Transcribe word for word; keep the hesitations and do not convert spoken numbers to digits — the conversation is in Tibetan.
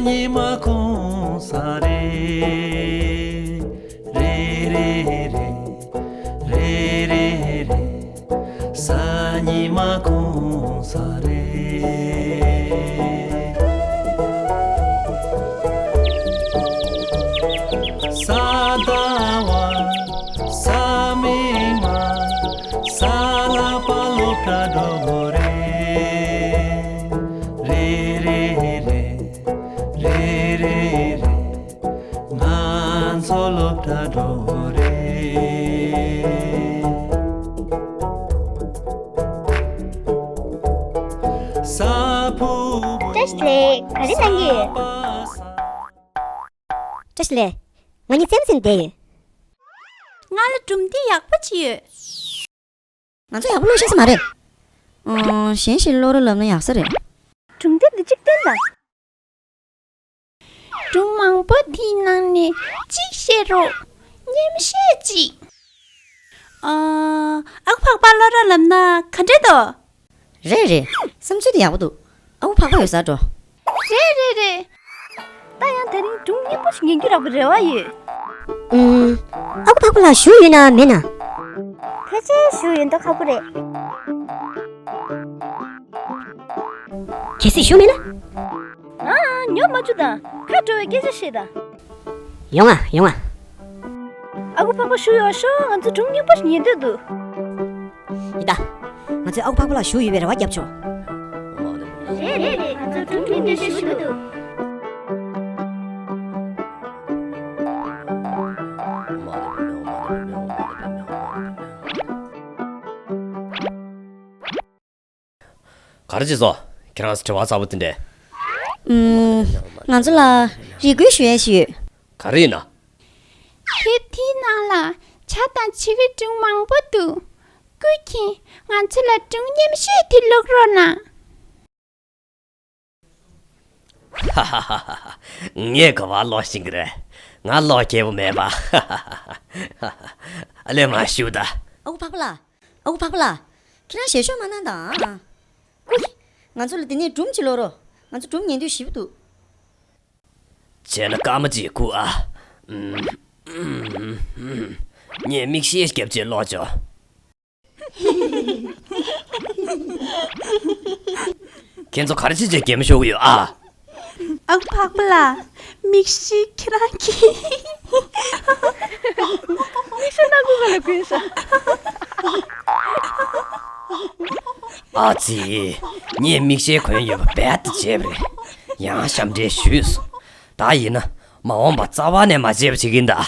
ཉི་མ་གུང་ས་རེད། རེད་རེད་རེད། རེད་རེད་རེད། གཟའ་ཉི་མ་གུང་ས་རེད། གཟའ་ཟླ་བ། གཟའ་མིག་དམར། གཟའ་ལྷག་པ་སློབ་གྲྭ་འགྲོ་དགོས་རེད། རེད་རེད་རེད། རེད་རེད་རེད། ང་ཚོ་སློབ་གྲྭ་འགྲོ་དགོས་རེད། གཟའ་ཕུར་བུ། བཀྲ་ཤིས་ལགས། ག་རེ་གནང་གི་ཡོད། བཀྲ་ཤིས་ལགས། ང་གཉིས་རྩེད་མོ་རྩེ་ནས་བསྡད་ཡོད། ང་ལ་སྒྲུང་དེབ་ཡག་པོ་ཅིག་ཡོད། ང་ཚོ་ཡག་པོ་ཀློག་ཤེས་ས་མ་རེད། ཨང་། གཞན་ཞིག་ཀློག་རོགས་ལབ་ན་ཡག་ས་རེད། སྒྲུང་དེབ་འདི་གཅིག་སྟོན་དང་། སྒྲུང་མང་པོ་དེའི་ནང་ནས་གཅིག་བཤད་རོགས། སྙན་ཤོས་གཅིག་ཨ། ཨ་ཁུ་ཕག་པ་ཀློག་རོགས་ལབ་ན་ག་འདྲ་འདུག་རེད་རེད། བསམ་ཚུལ་དེ་ཡག་པོ་འདུག་ཨ་ཁུ་ཕག་པ་ཡོད་སར་འགྲོ། རེད་རེད་རེད། ད་ཡང་དེ་རིང་སྒྲུང་སྙན་པོ་ཞིག་ཉན་རྒྱུ་རག་པའི་རེ་བ་ཡོད། ཨུམ། ཨ་ཁུ་ཕག་པ་ལགས་བཞུགས་ཡོད་ན་མེད་ན། ཕལ་ཆེར་བཞུགས་ཡོད་མདོག་ཁ་པོ་རེད། གལ་སྲིད་བཞུགས་མེད་ན། ཨ། ཉོབ་མ་བཅུག་དང་། ཁ་དྲོ་བའི་སྐད་ཆ་བཤད་དང་། ཡོང་ང་ཡོང་ང་། ཨ་ཁུ་ཕག་པ་བཞུགས་ཡོད་ཤོག་ང་ཚོ་སྒྲུང་སྙན་པོ་ཞིག་ཉན་འདོད་འདུག་ཡིན་ད། ང་ཚོས་ཨ་ཁུ་ཕག་པ་ལགས་བཞུགས་ཡོད་པའི་རེ་བ་བརྒྱབ་ཆོག་རེད་རེད་རེད། ང་ཚོ་སྒྲུང་ཉན་འདོད་ཞུ་གི་འདུག་ག་རེ་བྱེད་སོང་། ཁྱེད་རང་ཚོ་དྲི་བ་གསར་པ་དེ་འདྲས། ཨུམ། ང་ཚོ་ལ་རེ་སྐུལ་ཞུ་ཡས་ཤིག་ཡོད། ག་རེ་ཡིན་ན། དེབ་དེའི་ནང་ལ་བྱ་དང་བྱི་བའི་སྒྲུང་མང་པོ་འདུག་སྐུ་མཁྱེན། ང་ཚོ་ལ་སྒྲུང་སྙན་ཤོས་དེ་ཀློག་རོགས་གནང་། ཧ་ཧ་ཧ་ཧ། ངས་ག་པར་ཀློག་ཤེས་ཀྱི་རེད། ང་ཀློག་མཁས་པོ་མེད་པ། ཨ་ལས་མར་བཞུགས་དང་། ཨ་ཁུ་ཕག་པ་ལགས། ཨ་ཁུ་ཕག་པ་ལགས། ཁྱེད་རང་ཞལ་ཤོག་མ་གནང་དང་། ཨུ། ང་ཚོ་ལ་དེ་ནས་སྒྲུང་ཅིག་ཀློག་རོགས། ང་ཚོ་སྒྲུང་ཉན་འདོད་ཞེ་པོ་འདུག་བྱས་ན་སྐར་མ་གཅིག་སྒུག་ཨ། ངས་མིག་ཤེལ་བརྒྱབ་བྱས་ཀློག་ཆོག་ཁྱེད་ཚོ་ག་རེ་བྱས་བྱས་གད་མོ་ཤོར་གྱི་ཡོད་ཨ། ཨ་ཁུ་ཕག་པ་ལགས། མིག་ཤེལ་ཁྱེད་རང་གིས། མིག་ཤེལ་སྣ་ཁུག་ག་ལ་གོན་ས། ཨ་ཙི། ངས་མིག་ཤེལ་གོན་ཡོད་པ་རྦད་དེ་བརྗེད་པ་རེད། ཡང་ཞབས་འདྲེན་ཞུས་སོང་། ད་ཡིན་ན་མ་འོངས་པ་རྩ་བ་ནས་མ་བརྗེད་པ་བྱེད་ཀྱིན་གདའ།